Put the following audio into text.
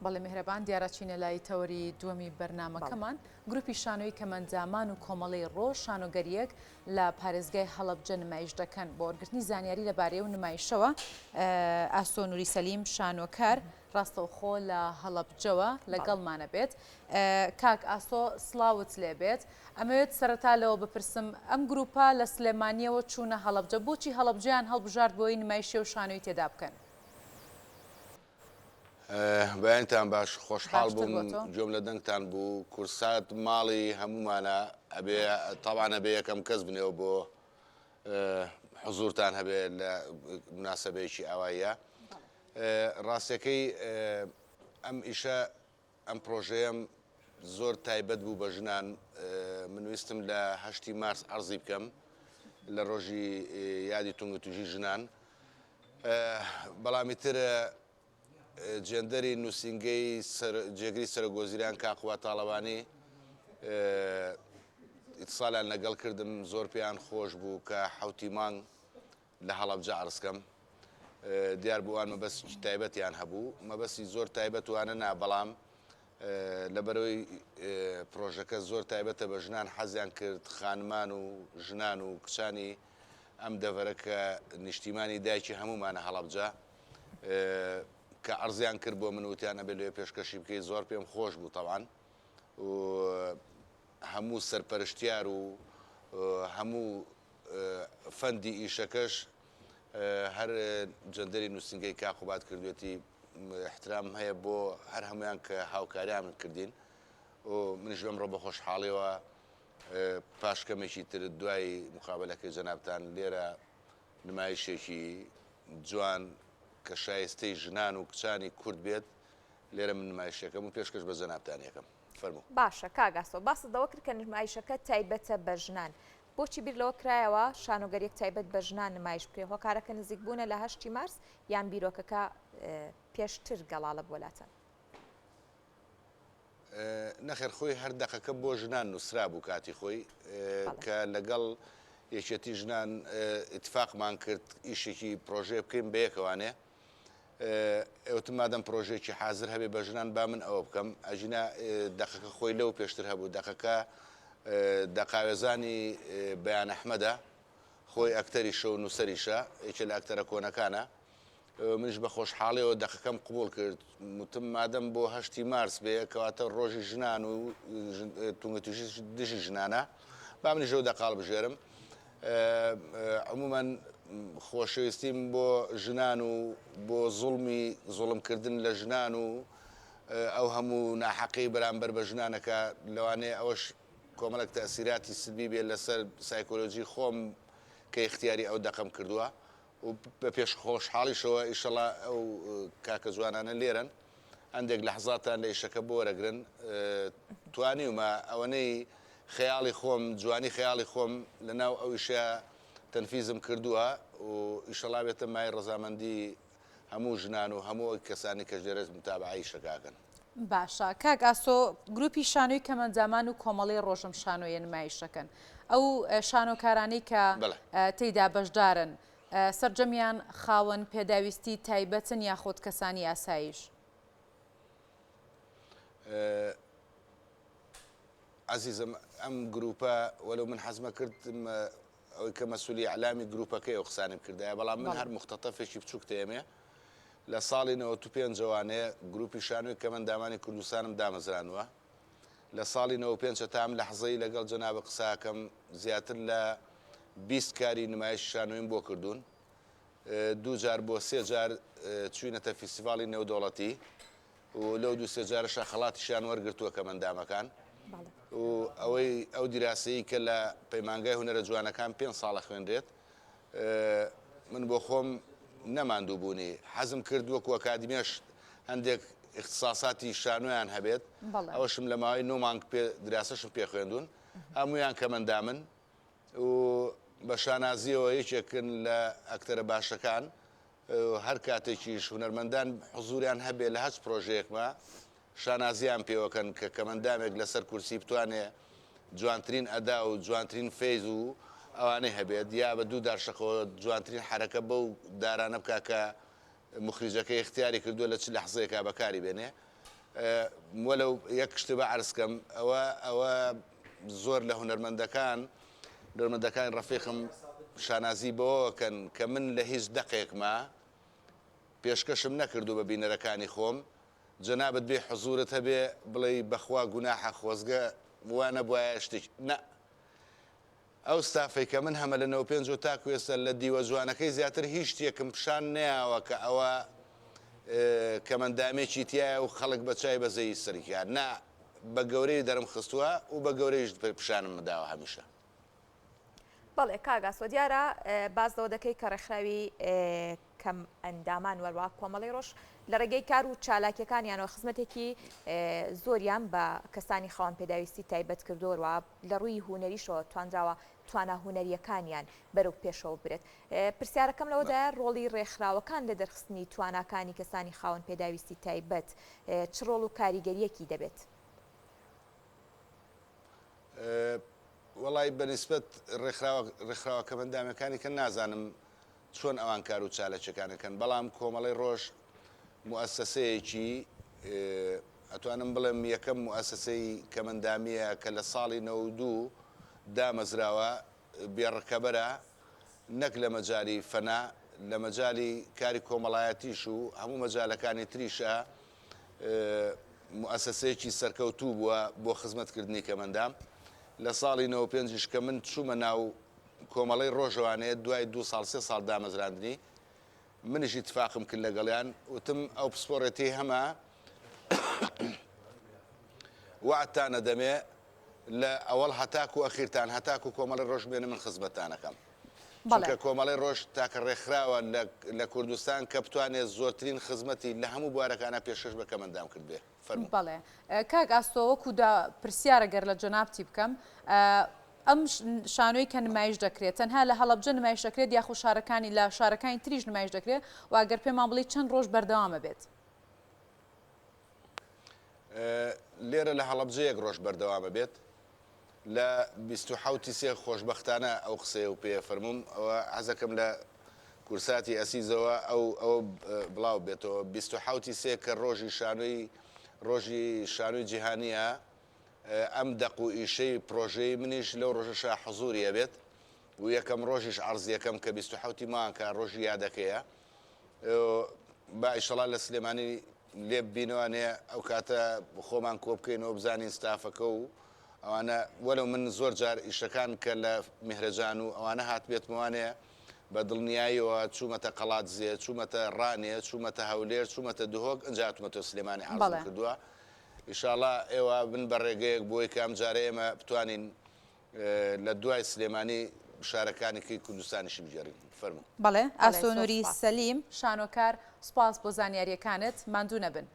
بەڵێ میهرەبان، دیارە چینە لای تەوەری دووەمی بەرنامەکەمان، گروپی شانۆی کەمەندامان و کۆمەڵەی ڕۆژ شانۆگەرییەک لە پارێزگای هەڵەبجە نمایش دەکەن. بۆ وەرگرتنی زانیاری لەبارەی ئەو نمایشەوە ئاسۆ نوری سەلیم شانۆکار ڕاستەوخۆ لە هەڵەبجەوە لەگەڵمانە بێت. کاک ئاسۆ سڵاوت لێ بێت. ئەمەوێت سەرەتا لەوە بپرسم ئەم گروپە لە سلێمانییەوە چوونە هەڵەبجە، بۆچی هەڵەبجەیان هەڵبژارد بۆی نمایشی ئەو شانۆی تێدا بکەن؟ بەیانتان باش خۆشحاڵ باشتر بووم بۆ تۆ. گوێم لە دەنگتان بوو کورسات ماڵی هەموومانە ئەبێ تەبعەن ئەبێ یەکەم کەس بنێەوە بۆ حزوورتان هەبێ لە مناسەبەیەکی ئاواییە ڕاستەکەی ئەم ئیشە ئەم پرۆژەیەم زۆر تایبەت بوو بە ژنان من ویستم لە هەشتی مارس عەرزی بکەم لە ڕۆژی یادی توندوتیژی ژنان بەڵام ئیتر جێندەری نووسینگەی جێگری سەرۆک وەزیران کاک قوباد تاڵەبانی ئیتسالیان لەگەڵ کردم زۆر پێیان خۆش بوو کە حەوتی مانگ لە هەڵەبجە عەرز کەم دیار بوو ئەوان مەبەستێکی تایبەتیان هەبوو مەبەستی زۆر تایبەت وانە نا بەڵام لەبەرەوەی پرۆژەکە زۆر تایبەتە بە ژنان حەزیان کرد خانمان و ژنان و کچانی ئەم دەڤەرە کە نیشتیمانی دایکی هەموومانە هەڵەبجە کە عەرزیان کرد بۆ من وتیان ئەبێ لەوێ پێشکەشی بکەی زۆر پێم خۆش بوو تەبعەن و هەموو سەرپەرشتیار و هەموو فەندی ئیشەکەش هەر جەندەری نووسینگەی کاک قوباد کردوێتی احترامم هەیە بۆ هەر هەمویان کە هاوکاریان کردین و منیش ئەمڕۆ بە خۆشحاڵیەوە پاش کەمێکی تر دوای مقابلەکەی جەنابتان لێرە نمایشێکی جوان کە شایستەی ژنان و کچانی کورد بێت لێرە من نمایشەکەم و پێشکەش بە جەنابتان یەکەم فەرموو. باشە کاک ئاسۆ باست لەوە کرد کە نمایشەکە تایبەتە بە ژنان بۆچی بیر لەوە کرایەوە شانۆگەریەک تایبەت بە ژنان نمایش بکرێ هۆکارەکە نزیک بوونە لە هەشتی مارس یان بیرۆکەکە پێشتر گەڵاڵە بووە لاتان؟ نەخێر خۆی هەر دەقەکە بۆ ژنان نووسرابوو کاتی خۆی کە لەگەڵ یەکێتی ژنان ئیتفاقمان کرد ئیشێکی پرۆژەیە بکەین بەیەکەوانێ ئەوتم مادەم پرۆژەیەکی حازر هەبێ بە ژنان با من ئەوە بکەم ئەژینا دەقەکە خۆی لەو پێشتر هەبوو دەقەکە دەقاوێزانی بەیان ئەحمەدە خۆی ئەکتەریشە و نووسەریشە یەکێ لە ئەکتەرە کۆنەکانە منیش بە خۆشحاڵیەوە دەقەکەم قبوڵ کرد وتم مادەم بۆ هەشتی مارس بێ کەواتە ڕۆژی ژنان و توندوتیژی دژی ژنانە با منیش ئەو دەقە هەڵبژێرم عموما خۆشەویستیم بۆ ژنان و بۆ زوڵمی زوڵمکردن لە ژنان و ئەو هەموو ناحەقی بەرامبەر بە ژنانەکە لەوانەیە ئەوەش کۆمەڵێک تەئسیراتی سلبی بێت لەسەر سایکۆلۆجی خۆم کە ئیختیاری ئەو دەقەم کردووە و بە پێش خۆشحاڵیشەوە ئیشەڵا ئەو کاکە جوانانە لێرەن هەندێک لەحزاتان لە ئیشەکە بۆرەگرن توانیومە ئەوەنەی خەیاڵی خۆم جوانی خەیاڵی خۆم لە ناو ئەو ئیشە تەنفیزم کردووە و ئیشەڵا بێتە مای ڕەزامەندی هەموو ژنان و هەموو ئەو کەسانی کەش لێرە متابعە ئیشەکە ئەکەن. باشە کاک ئاسۆ گروپی شانۆی کەمەندامان و کۆمەڵەی ڕۆژم شانۆیە نمایش دەکەن ئەو شانۆکارانەی کە تێیدا بەشدارن سەرجەمیان خاوەن پێداویستی تایبەتن یاخود کەسانی ئاساییش؟ ئەزیزم ئەم گروپە وەلو من حەزمە کرد ئەوەی کە مەسولی ئیعلامی گروپەکەی ئەو قسانەی بکردایە بەڵام من هەر موختەتەفێکی بچوک تێمێ لە ساڵی 95 ەوانێ گروپی شانۆی کەمەندامانی کوردستانم دامەزرانوە لە ساڵی 95 تا ئەم لەحزەی لەگەڵ جەنابت قساکەم زیاتر لە 20 کاری نمایشی شانۆیم بۆ کردوون دوو جار بۆ سێ جار چوینەتە فیستیڤاڵی نێودەوڵەتی و لەو دوو سێ جارەشا خەڵاتیشیان وەرگرتووە کەمەندامەکان و ئەوەی ئەو دیراسەی کە لە پەیمانگای هونەرە جوانەکان پێنج ساڵە خوێنرێت من بۆ خۆم نەماندوو بوونی حەزم کرد وەکو ئەکادیمیاش هەندێک ئیختساساتی شانۆیان هەبێت ئەوەشم لە ماوەی نۆ مانگ پێ دراسەشم پێ خوێندوون هەموویان کەمەندامن و بە شانازیەوە یەکێکن لە ئەکتەرە باشەکان هەر کاتێکیش هونەرمەندان حزوریان هەبێ لە هەچ پرۆژەیەکما شانازیان پێوەکەن کە کەمەندامێک لەسەر کورسی بتوانێ جوانترین ئەدا و جوانترین فەیز و ئەوانەی هەبێت یا بە دوو دارشەقەوە جوانترین حەرەکە بەو دارانە بکا کە موخریجەکەی ئیختیاری کردووە لە چ لەحزەیەکا بەکاری بێنێ. وەلەو یەک شت بە عەرز کەم ئەوە ئەوە زۆر لە هونەرمەندەکان هونەرمەندەکانی ڕەفیقم شانازی بەوەوە کەن کە من لە هیچ دەقێکما پێشکەشم نەکردوو بە بینەرەکانی خۆم جەنابت بێ حزورت هەبێ بڵێی بەخوا گوناحە خۆزگە وا نەبوایە شتێکی نا ئەو ستافەی کە من هەمە لە 95 و تاکو ئێستا لە دیوە جوانەکەی زیاتر هیچ شتێکم پیشان نەیاوە کە ئەوە کەمەندامێکی تایە و خەڵک بە چای بەزەیی سەرکیان نا بە گەورەی دەرم خستووە و بە گەورەیش پیشانم داوە هەمیشە. بەڵێ کاک ئاسۆ دیارە باس لەوە دەکەی کە ڕێکخراوی کەم ئەندامان وەروا کۆمەڵی ڕۆژ لە ڕێگەی کار و چالاکیەکانیانەوە خزمەتێکی زۆریان بە کەسانی خاوەن پێداویستی تایبەت کردووە لە ڕووی هوەریشەوە توانراوە توانا هوەریەکانیان بەرەو پێشەوە برێت پرسیارەکەم لەوەدایە ڕۆڵی ڕێکخراوەکان لە دەرخستنی تواناکانی کەسانی خاوەن پێداویستی تایبەت چ ڕۆڵ و کاریگەریەکی دەبێت؟ وەڵای بە نیسبەت ڕێکخراوە ڕێکخراوە کەمەندامەکانی کە نازانم چۆن ئەوان کار و چاالەکیەکان ئەکەن بەڵام کۆمەڵەی ڕۆژ موئەسەسەیەکی ئەتوانم بڵێم یەکەم موئەسەسەی کەمەندامیە کە لە ساڵی 92 دامەزراوە بێڕکەبەرە نەک لە مەجالی فەنا لە مەجالی کاری کۆمەڵایەتیش و هەموو مەجالەکانی تریشە موئەسەسەیەکی سەرکەوتوو بووە بۆ خزمەتکردنی کەمەندام. لە ساڵی 95 یش کە من چوومە ناو کۆمەڵەی ڕۆژەوانێ دوای دوو ساڵ سێ ساڵ دامەزراندنی منیش ئیتفاقم کرد لەگەڵیان وتم ئەو پسپۆڕێتی هەمە وەعدتان ئەدەمێ لە ئەوەڵ هەتاکو ئەخیرتان هەتاکو کۆمەڵی ڕۆژ بێنە من خزمەتتان ئەکەم. چونکە کۆمەڵەی ڕۆژ تاکە ڕێکخراوە لە کوردستان کە بتوانێت زۆرترین خزمەتی لە هەموو بوارەکانا پێشکەش بە کەمئەندام کردبێ. فەرموو. بەڵێ کاک ئاسۆ وەکو دا پرسیارە گەر لە جەنابتی بکەم ئەم شانۆی کە نمایش دەکرێت تەنها لە هەڵەبجە نمایش دەکرێت یاخو شارەکانی لە شارەکانی تریش نمایش دەکرێت و ئەگەر پێمان بڵێی چەند ڕۆژ بەردەوامە بێت؟ لێرە لە هەڵەبجە یەک ڕۆژ بەردەوامە بێت. لە 27 ی سێ خۆشبەختانە ئەو قسەیە و پێ فەرمووم ئەوە حەزەکەم لە کورساتی ئەسیزەوە ئەو ئەوە بڵاو بێتەوە 27 ی سێ کە ڕۆژی شانۆی ڕۆژی شانۆی جیهانیە ئەم دەق و ئیشەی پرۆژەی منیش لەو ڕۆژەشا حزوری ئەبێت و یەکەم ڕۆژیش عەرزیەکەم کە 27 ی مانگ کە ڕۆژی یادەکەیە با ئیشەڵا لە سلێمانی لێ ببینەوانێ ئەو کاتە خۆمان کۆ بکەینەوە بزانین ستافەکە و ئەوانە وەلو من زۆر جار ئیشەکان کە لە میهرەجان و ئەوانە هاتبێتمەوانێ بە دڵنیاییەوە چوومەتە قەڵادزێ چوومەتە ڕانێ چوومەتە هەولێر چوومەتە دهۆک ئنجا هاتوومەتەوە سلێمانی عەرزم کردووە ئیشاڵا ئێوە بن بە ڕێگەیەک بۆی کە ئەم جارە ئێمە بتوانین لە دوای سلێمانی شارەکانی کەی کوردستانیشی بگێڕین. فەرموو. بەڵێ ئاسۆ نوری سەلیم شانۆکار سوپاس بۆ زانیاریەکانت ماندوو نەبن.